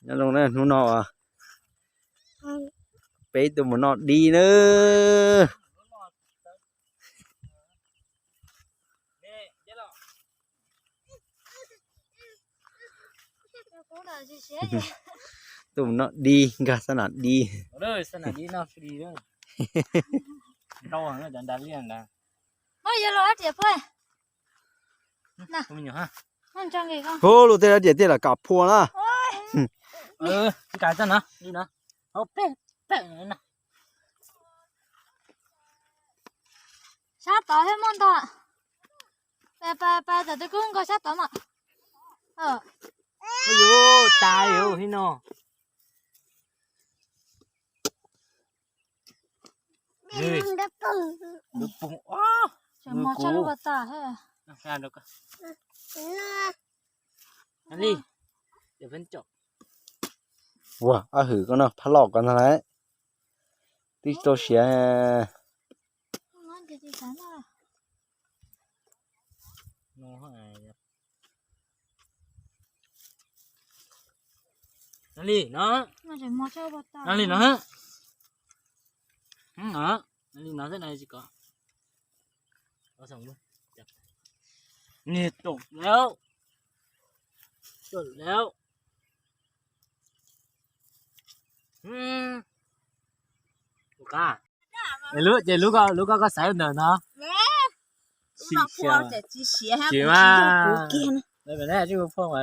Nyob zoo na, hnub no peb tuaj mus noj dib na. Tuaj mus noj dib, nkag sab nam dib. Hu, luag tej dab riam tej lam kam phua na. Sab tod thiab muaj ntau. Pais, pais, pais tom tej kub nkaus sab tod mas. Yuav tas li no. Lub poog, tseem mos tshaj lub pas tas thiab. Ua, ab hwm koj no phab loj koj ntag lauj. Twb tsis tau siav. Li no, li no, li no xwb na tsis kov. Niag tawm lawm, tawm lawm. Ces lub koj, lub koj, koj xaiv ntawm no. Tsis mas, tsis phua, tsis phua.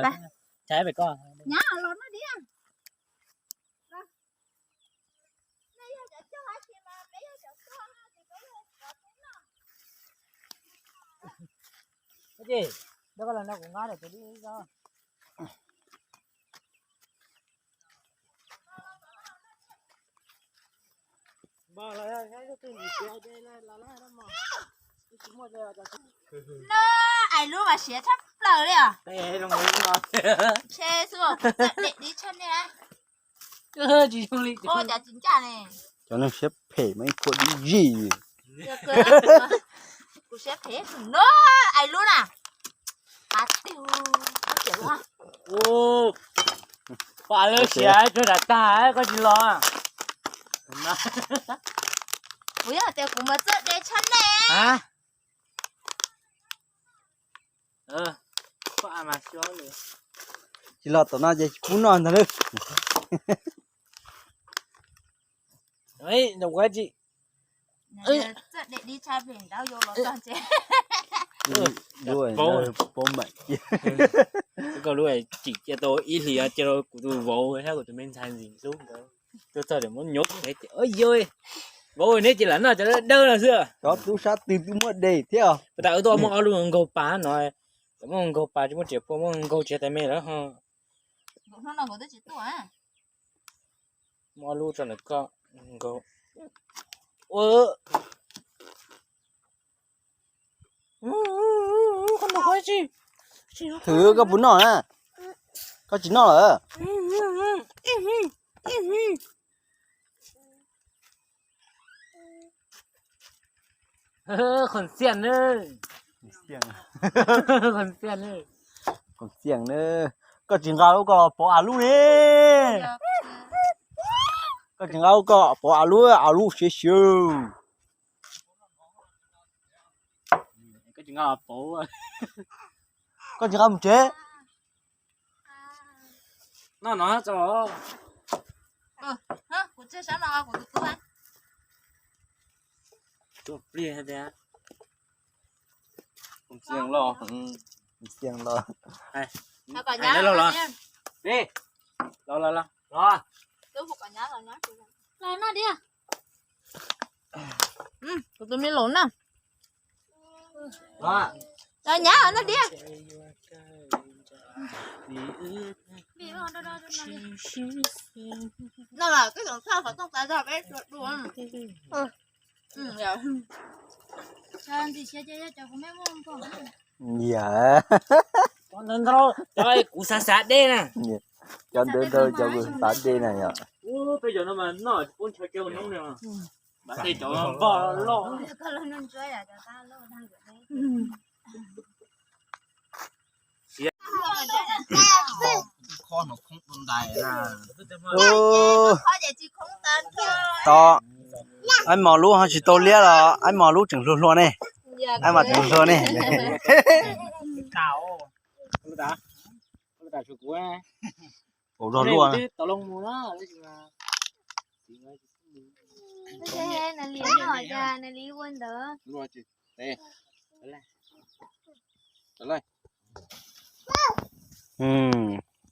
No, ais lub mas siav tshaj plaws li os. Ntshe xwb, kuv txawm deb dib tshaj nej. Ua cas tsis ncaj ne. Cov neeg siab phem mas ib khua dib zij. Kuv siab phem no, ais lub na. Pab tiag, pab tiag. Pom lawv siav rau nram tag koj tsis los. Kuv yog tias kuv mas txawj deb tshaj nej. Tsis los tom no ces tsis pub noj ntag lauj. Koj lub tsim cia tau ib hlis cia rau kuv tus vauv thiab kuv tus me ntxhais ntxim hlub nkawd tuaj txog ces muab nyob ces, vauv neb ces lam noj cov dawb dawb no xwb. Cov tub sab twg twb muaj dej thiab. Pas tas wb tuaj muaj ob lub nkaug pas no, muaj nkaug pas tsis muaj riam pua, muaj nkaug tsis tas me lawm ho. Muab ob lub rau ntawm koj nkaug. Thwm koj puas noj na? Koj tsis noj lawm. Qhov xiaj na. Qhov xiaj na. Koj tsis nqa lub koj los pauv av lub ne. Koj tsis nqa lub koj pauv av lub, av lub siav siav. Koj tsis nqa mus tsev. Noj no tso. Tus pliag tias, tus xiaj los, tus xiaj los. Los los los. Los noj diam. Kuv tus me laus na. Los nyab los noj diam. No mas twb tseem txhaj qhov rooj tas zog peb tsuas dua. Yam, cov kuv xav xav deb na. Cov ntawd ntawd cov kuv xav deb na yom. Peb cov no mas noj tsis pub ntshaw kiag ua hnub no. Mas tej cov npog loj. Koj los noj ntsuab yom, cov tab loj tag nkaus. Ub, to, aib mos lub ho tsis tau liab los aib mos lub tseem hluas hluas ne. Aib mos tseem hluas hluas ne. Ub, zog luaj.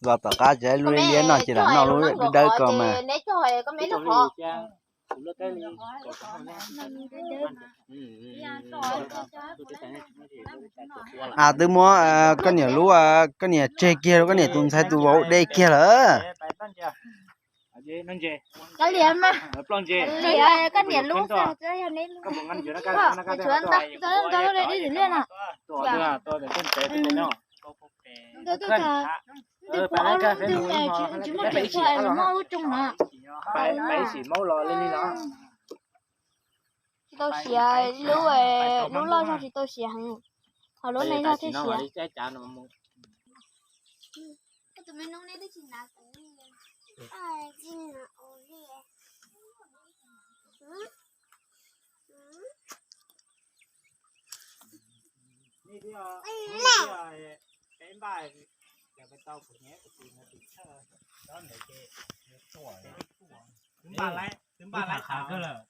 Los tom qab ces lub liab no ces lam noj lub dawb ko mas. A, twb muab koj niam lub, koj niam tseg kiag rau koj niam tus ntxhais tus vauv de kiag lawm. Tsis tau siav, lub, lub loj zog tsis tau siav heev. Ho lub neej zog thiaj siav.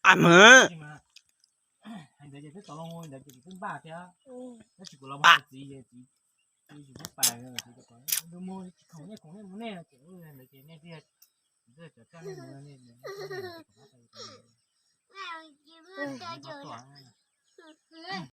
Am,